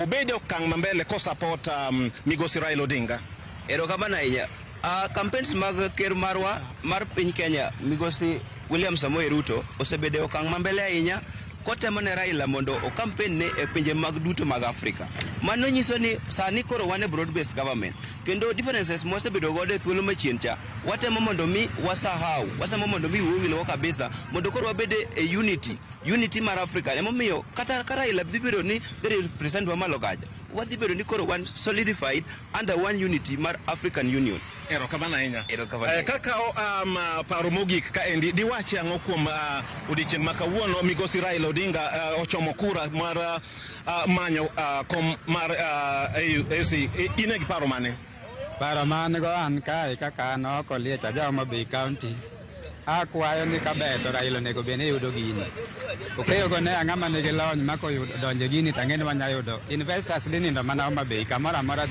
Obed e okang' mambele ko support migosi Raila Odinga. Erokamano ahinya. Campaigns mag ker marwa mar piny Kenya, migosi William Samoei Ruto, osebedo e okang' mambele ahinya kotemo ne Raila mondo okampen ne e pinje mag duto mag Afrika. Mano nyiso ni sani koro wan e broad based government, kendo differences mwasebedo godo e thuolo machien cha watemo mondo mi wasahau, watemo mondo mi wawilgo kabisa mondo koro wabed e unity mar Afrika. Emomiyo kata ka Raila dhi bedo ni dhi represent wa malo kacha, wadhi bedo ni koro wan solidified under one unity mar African Union. Erokamano ahinya. Erokamano. Kakawo paro mogik kaendi, diwachi ang'o kuom odiechieng' ma kawuono migosi Raila Odinga ochomo kura mar manyo kom mar AUC? In e gi paro mane? Paro man go an kae kaka an oko liech aja Homa Bay County, akwayo ni kaber to Raila onego bed ni yudo gini. Okeyo go ne ang'ama nigi lony ma koyudo donjo e gini to ang'e ni wanya yudo investors dhi nindo mana Homa Bay, kamoro amora dhi.